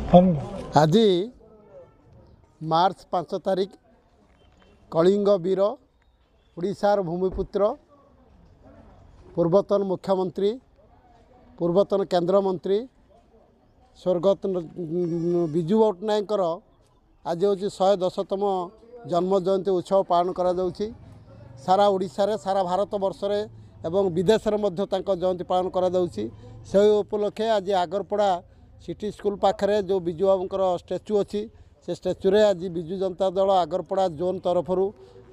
ଆଜି ମାର୍ଚ୍ଚ 5 ତାରିଖ କଳିଙ୍ଗ ବୀର, ଓଡ଼ିଶାର ଭୂମିପୁତ୍ର, ପୂର୍ବତନ ମୁଖ୍ୟମନ୍ତ୍ରୀ, ପୂର୍ବତନ କେନ୍ଦ୍ରମନ୍ତ୍ରୀ ସ୍ୱର୍ଗତ ବିଜୁ ପଟ୍ଟନାୟକଙ୍କର ଆଜି ହେଉଛି 110ତମ ଜନ୍ମ ଜୟନ୍ତୀ ଉତ୍ସବ ପାଳନ କରାଯାଉଛି। ସାରା ଓଡ଼ିଶାରେ, ସାରା ଭାରତ ବର୍ଷରେ ଏବଂ ବିଦେଶରେ ମଧ୍ୟ ତାଙ୍କ ଜୟନ୍ତୀ ପାଳନ କରାଯାଉଛି। ସେହି ଉପଲକ୍ଷେ ଆଜି ଆଗରପଡ଼ା ସିଟି ସ୍କୁଲ ପାଖରେ ଯେଉଁ ବିଜୁ ବାବୁଙ୍କର ଷ୍ଟାଚ୍ୟୁ ଅଛି, ସେ ଷ୍ଟାଚ୍ୟୁରେ ଆଜି ବିଜୁ ଜନତା ଦଳ ଆଗରପଡ଼ା ଜୋନ୍ ତରଫରୁ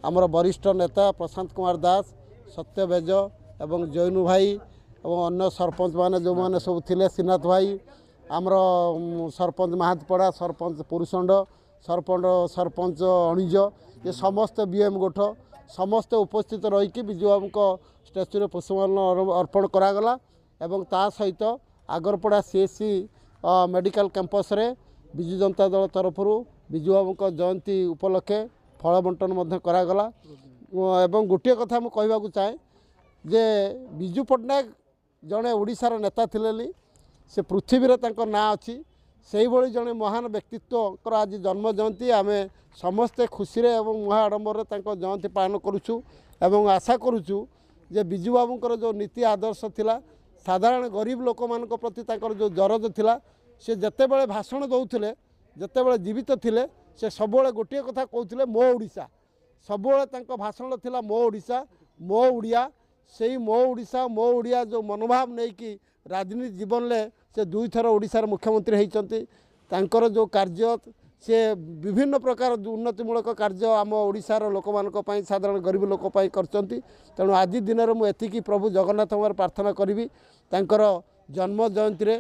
ଆମର ବରିଷ୍ଠ ନେତା ପ୍ରଶାନ୍ତ କୁମାର ଦାସ, ସତ୍ୟ ବେଜ ଏବଂ ଜୈନୁ ଭାଇ ଏବଂ ଅନ୍ୟ ସରପଞ୍ଚମାନେ ଯେଉଁମାନେ ସବୁ ଥିଲେ, ଶ୍ରୀନାଥ ଭାଇ, ଆମର ସରପଞ୍ଚ ମହାନ୍ତପଡ଼ା, ସରପଞ୍ଚ ପୁରୁଷଣ୍ଡ, ସରପଞ୍ଚ ଅଣିଜ, ଏ ସମସ୍ତେ ବି ଏମ୍ ଗୋଠ ସମସ୍ତେ ଉପସ୍ଥିତ ରହିକି ବିଜୁବାବୁଙ୍କ ଷ୍ଟାଚ୍ୟୁରେ ପୁଷ୍ପମାଲ୍ୟ ଅର୍ପଣ କରାଗଲା। ଏବଂ ତା ସହିତ Agarpada C S C medical କ୍ୟାମ୍ପସରେ ବିଜୁ ଜନତା ଦଳ ତରଫରୁ ବିଜୁବାବୁଙ୍କ ଜୟନ୍ତୀ ଉପଲକ୍ଷେ ଫଳ ବଣ୍ଟନ ମଧ୍ୟ କରାଗଲା। ଏବଂ ଗୋଟିଏ କଥା ମୁଁ କହିବାକୁ ଚାହେଁ ଯେ ବିଜୁ ପଟ୍ଟନାୟକ ଜଣେ ଓଡ଼ିଶାର ନେତା ଥିଲେନି, ସେ ପୃଥିବୀରେ ତାଙ୍କ ନାଁ ଅଛି। ସେଇଭଳି ଜଣେ ମହାନ ବ୍ୟକ୍ତିତ୍ୱଙ୍କର ଆଜି ଜନ୍ମ ଜୟନ୍ତୀ, ଆମେ ସମସ୍ତେ ଖୁସିରେ ଏବଂ ମହା ଆଡ଼ମ୍ବରରେ ତାଙ୍କ ଜୟନ୍ତୀ ପାଳନ କରୁଛୁ। ଏବଂ ଆଶା କରୁଛୁ ଯେ ବିଜୁବାବୁଙ୍କର ଯେଉଁ ନୀତି ଆଦର୍ଶ ଥିଲା, ସାଧାରଣ ଗରିବ ଲୋକମାନଙ୍କ ପ୍ରତି ତାଙ୍କର ଯେଉଁ ଦରଦ ଥିଲା, ସେ ଯେତେବେଳେ ଭାଷଣ ଦେଉଥିଲେ, ଯେତେବେଳେ ଜୀବିତ ଥିଲେ, ସେ ସବୁବେଳେ ଗୋଟିଏ କଥା କହୁଥିଲେ, ମୋ ଓଡ଼ିଶା। ସବୁବେଳେ ତାଙ୍କ ଭାଷଣ ଥିଲା ମୋ ଓଡ଼ିଶା, ମୋ ଓଡ଼ିଆ। ସେଇ ମୋ ଓଡ଼ିଶା ମୋ ଓଡ଼ିଆ ଯେଉଁ ମନୋଭାବ ନେଇକି ରାଜନୀତି ଜୀବନରେ ସେ ଦୁଇଥର ଓଡ଼ିଶାର ମୁଖ୍ୟମନ୍ତ୍ରୀ ହେଇଛନ୍ତି। ତାଙ୍କର ଯେଉଁ କାର୍ଯ୍ୟ, ସେ ବିଭିନ୍ନ ପ୍ରକାର ଉନ୍ନତିମୂଳକ କାର୍ଯ୍ୟ ଆମ ଓଡ଼ିଶାର ଲୋକମାନଙ୍କ ପାଇଁ, ସାଧାରଣ ଗରିବ ଲୋକ ପାଇଁ କରିଛନ୍ତି। ତେଣୁ ଆଜି ଦିନରେ ମୁଁ ଏତିକି ପ୍ରଭୁ ଜଗନ୍ନାଥଙ୍କର ପ୍ରାର୍ଥନା କରିବି, ତାଙ୍କର ଜନ୍ମ ଜୟନ୍ତୀରେ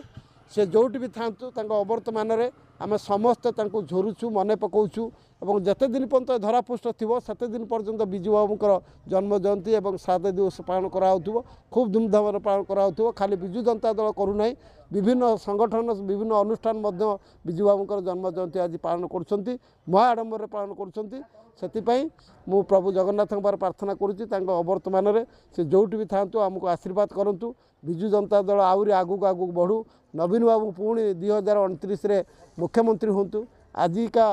ସେ ଯେଉଁଠି ବି ଥାଆନ୍ତୁ, ତାଙ୍କ ଅବର୍ତ୍ତମାନରେ ଆମେ ସମସ୍ତେ ତାଙ୍କୁ ଝୁରୁଛୁ, ମନେ ପକାଉଛୁ। ଏବଂ ଯେତେ ଦିନ ପର୍ଯ୍ୟନ୍ତ ଧରାପୃଷ୍ଠ ଥିବ, ସେତେ ଦିନ ପର୍ଯ୍ୟନ୍ତ ବିଜୁ ବାବୁଙ୍କର ଜନ୍ମ ଜୟନ୍ତୀ ଏବଂ ସାତ ଦିବସ ପାଳନ କରାହେଉଥିବ, ଖୁବ୍ ଧୁମଧାମରେ ପାଳନ କରାହେଉଥିବ। ଖାଲି ବିଜୁ ଜନତା ଦଳ କରୁନାହିଁ, ବିଭିନ୍ନ ସଂଗଠନ, ବିଭିନ୍ନ ଅନୁଷ୍ଠାନ ମଧ୍ୟ ବିଜୁ ବାବୁଙ୍କର ଜନ୍ମ ଜୟନ୍ତୀ ଆଜି ପାଳନ କରୁଛନ୍ତି, ମହା ଆଡ଼ମ୍ବରରେ ପାଳନ କରୁଛନ୍ତି। ସେଥିପାଇଁ ମୁଁ ପ୍ରଭୁ ଜଗନ୍ନାଥଙ୍କ ପାଖରେ ପ୍ରାର୍ଥନା କରୁଛି, ତାଙ୍କ ଅବର୍ତ୍ତମାନରେ ସେ ଯେଉଁଠି ବି ଥାଆନ୍ତୁ ଆମକୁ ଆଶୀର୍ବାଦ କରନ୍ତୁ। ବିଜୁ ଜନତା ଦଳ ଆହୁରି ଆଗକୁ ଆଗକୁ ବଢ଼ୁ, ନବୀନ ବାବୁ ପୁଣି 2029ରେ ମୁଖ୍ୟମନ୍ତ୍ରୀ ହୁଅନ୍ତୁ। ଆଜିକା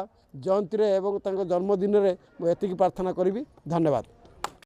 ଜୟନ୍ତୀରେ ଏବଂ ତାଙ୍କ ଜନ୍ମଦିନରେ ମୁଁ ଏତିକି ପ୍ରାର୍ଥନା କରିବି। ଧନ୍ୟବାଦ।